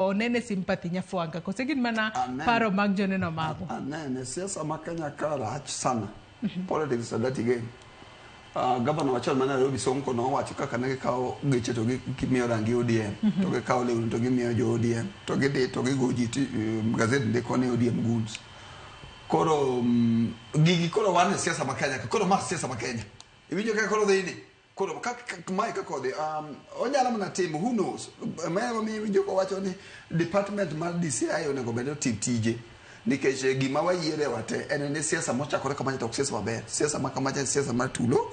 Onene sympathy Nyafwanga kose gin mana Anene. paro mag joneno mago. Anene siasa ma Kenya ka rach sana. Politics is a dirty game. Gavana machon ma Nairobi Sonko nowacho kaka ne gikawo geche to gimiyo rangi ODM to gikawo lewni to gimiyo jo ODM to gidhi to gigo ji ti, gazet ndiko ni ODM goons. Koro gigi koro wan e siasa ma Kenya ka. Koro ma siasa ma Kenya. Iwinjo kaka koro dhi ni? Koro mae kaka odhi, onyalo mana timo, who knows. Mae emomiyo iwinjo kowacho ni department mar DCI onego bed ni otim tije. Nikech gima wayiere wate en ni siasa mochakore kamacha to ok siasa maber. Siasa ma kamacha en siasa mar tulo.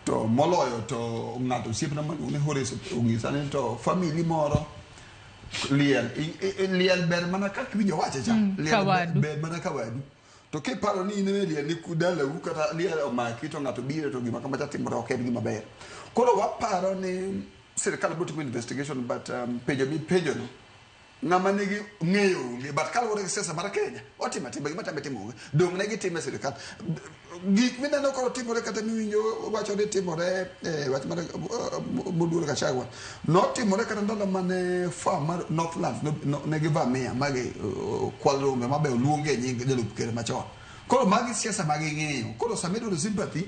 To moloyo to ng'ato osiepna maluongo ni Horace onyisa ni to family moro liel, liel ber mana kaka iwinjo wache cha. Liel kawadu. ber mana kawadu. To kiparo ni in e liel ni dalau kata liel omaki to ng'ato biro to gima kamacha timore ok en gima ber. Koro waparo ni sirikal biro timo investigation but penjo mipenjo no ng'ama nigi ng'eyo onge but kaluwore gi siasa mar Kenya otimo atima gima tame timo onge dong' ne gitime e sirikal. Gik mineno koro timore kata miwinjo wacho ni timore e wach mar Moluor Gachagua notimore kata ndalo mane farm mar Northlands ne givamia ma gi kwal rombe ma be oluonge e nying jalup ker machon. Koro magi siasa ma ging'iyo. Koro sama idwaro sympathy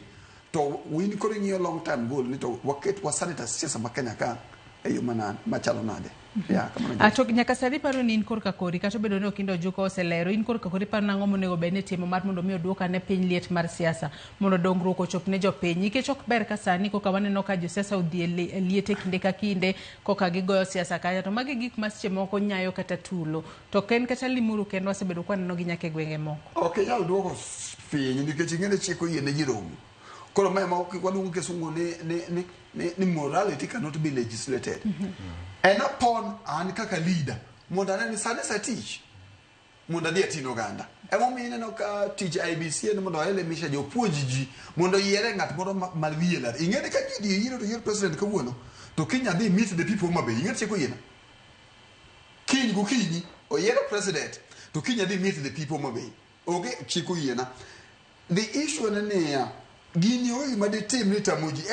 to in koro ing'iyo long term goal ni to waket wa sanitize siasa ma Kenya ka e yo manade machalo nade. Ya, kamano. To nyaka sani paro ni in korka kori kata obedo ni Okindo Ojuka oselero in korka kori paro nang'o monego bed ni timo mar mondo mi oduok ane piny liet mar siasa mondo dongruok ochop ne jopiny nikech ok ber ka sani koka waneno ka josiasa odhi e liete kinde ka kinde koka gigoyo siasa kacha to magi gik ma seche moko nyayo kata tulo to ok en kata Limuru kendo wasebedo kwaneno gi nyaka e gwenge moko. Ok inyal duoko piny nikech ing'e ni chik oyie ne ji romo. Koro mae ma waluongo kisungu ni morality cannot be legislated. En upon an kaka leader mondo ane ni sani sa tich mondo adhi atin oganda. Emomiyo ineno ka tich IEBC en mondo oelimisha ji, opuonj ji mondo oyiere ng'at moro ma wiye ler. Ing'e ni ka ji odhi e yiero to yier president kawuono to kiny adhi meet the people Homa Bay. Ing'e ni chik oyiena. Kiny gokinyi oyiero president to kiny adhi meet the people Homa Bay. Onge chik oyiena. The issue en niya, gini onge gima ditim ni tamo ji.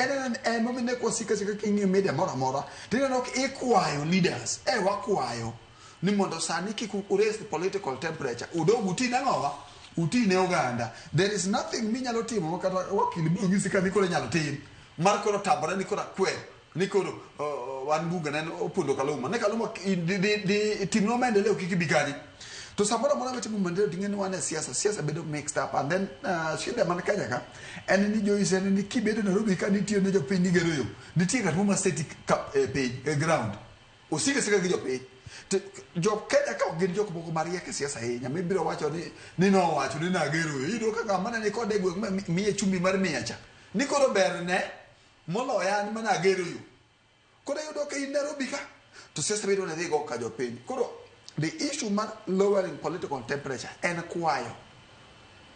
En momiyo ne kwasika sika king'iyo media moro amora, tineno ka ikwayo leaders, wakwayo ni mondo sani kik u raise the political temperature. Udog uti ne ang'owa? Uti ne oganda. There is nothing minyalo timo kata wakil biro nyisi ka ni koro inyalo tim. Mar koro tamore ni koro akwer ni koro wan bunge ne en opondo Kaluma. Ne Kaluma di timnwa maendeleo kik ibi kanyo. To samoro amora mitimo maendeleo ting'e ni wan e siasa, siasa bedo mixed up and then shida man Kenya ka en ni Joyce en ni kibedo Nairobi ka nitiyo ne jopiny nigero yo. Nitie ng'at moro ma seti ka e piny e ground. Osike sika gi jopiny. To jo Kenya ka ok gin jok moko mariek e siasa ahinya mibiro wacho ni nowacho ni nagero yo. Iyudo ka ng'ama ne ni kode e gweng' ma miye chumbi mar miya cha. Ni koro berne moloyo an mana agero yo. Koro iyudo ka in Nairobi ka to siasa bedo ni dhigo ka jopiny. Koro the issue mar lowering political temperature en kwayo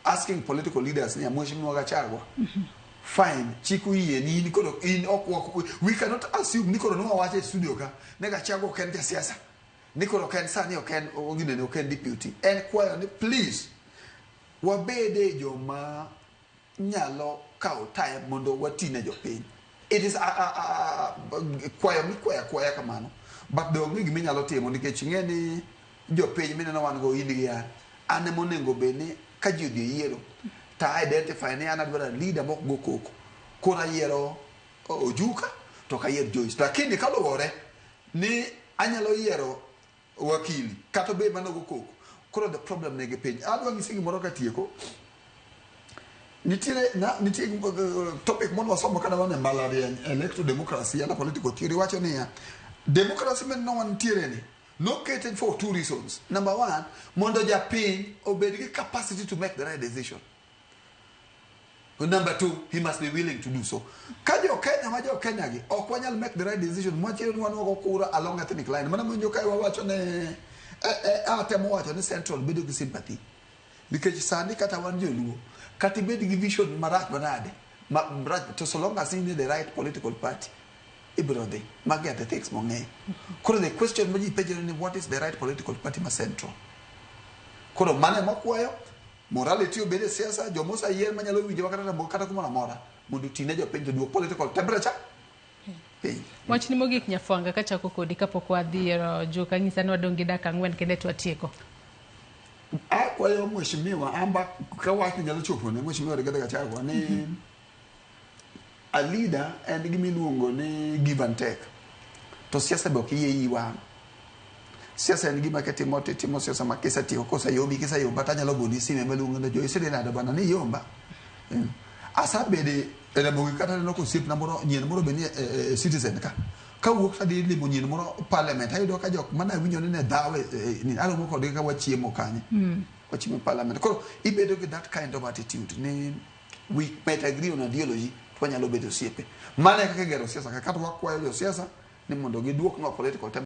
asking political leaders ni Mheshimiwa Gachagua fine chik oyie ni in koro in ok we cannot assume ni koro nwawacho e studio ka ne Gachagua ok en jasiasa ni koro ok en sani ok en ginene ok en deputy en kwayo ni please wabede joma nyalo kawo time mondo wati ne jopiny. It is kwayo mikwayo akwaya kamano but be onge gima inyalo timo nikech ing'e ni jopiny mineno wan go in gi an an ema onego bed ni ka ji odhi e yiero to a identify ni an adwaro leader mok go koko koro ayiero Ojuka to ok ayier Joyce lakini kaluwore ni anyalo yiero wakili kata obed mana go koko koro the problem nigi piny adwa nyisi gimoro katieko nitiere na nitie topic moro wasomo kana wan e mbalariany electoral democracy and political theory wacho niya democracy mineno wantiere ni nokete for two reasons. Number one, mondo japiny obed gi capacity to make the right decision. Number two, he must be willing to do so. Ka jo Kenya ma jo Kenya gi ok wanyal make the right decision mwachielo ni wan wago kura along ethnic line. Mana winjo kae wawacho ne atemo wacho ni Central bedo gi sympathy. Nikech sani kata wan joluo, kata ibed gi vision marach manade, marach, to so long as in the right political party, ibiro dhi. Magi are the things mong'eyo. Koro the question ma ji penjore ni what is the right political party ma Central? Koro mano ema kwayo, morality obed e siasa, joma oseyier manyalo winjowa kata kata kumoro amora, mondo oti ne jopiny to duok political temperature. piny. Wachni mogik Nyafwanga kachako kodi kapok wadhi ero Juka nyisa ni wadong' gi dakika 4 kende to watieko. Akwayo mheshimiwa amba ka wachni nyalo chopo ne mheshimiwa Rigathi Gachagua ni a leader en gima iluongo ni give and take. To siasa be ok iye iyi wang'. Siasa en gima kitimo titimo siasa ma kisetieko koseyombi kiseyomba tanyalo goni sime maluongo ni Joyce idhi nade bwana ni iyomba. Asabede e Ramogi kata aneno ka osiepna moro nyien moro be ni e, e Citizen ka. Kawuok tadhi limo nyien moro parliament ayudo ka jok mane awinjo ni ne dhawe e, ni aromo kodgi ka wachiemo kanye. Wachiemo e parliament. Koro ibedo gi that kind of attitude ni we might agree on ideology to wanyalo bedo osiepe. Mano e kaka igero siasa ka kata wakwayo josiasa ni mondo giduoknwa political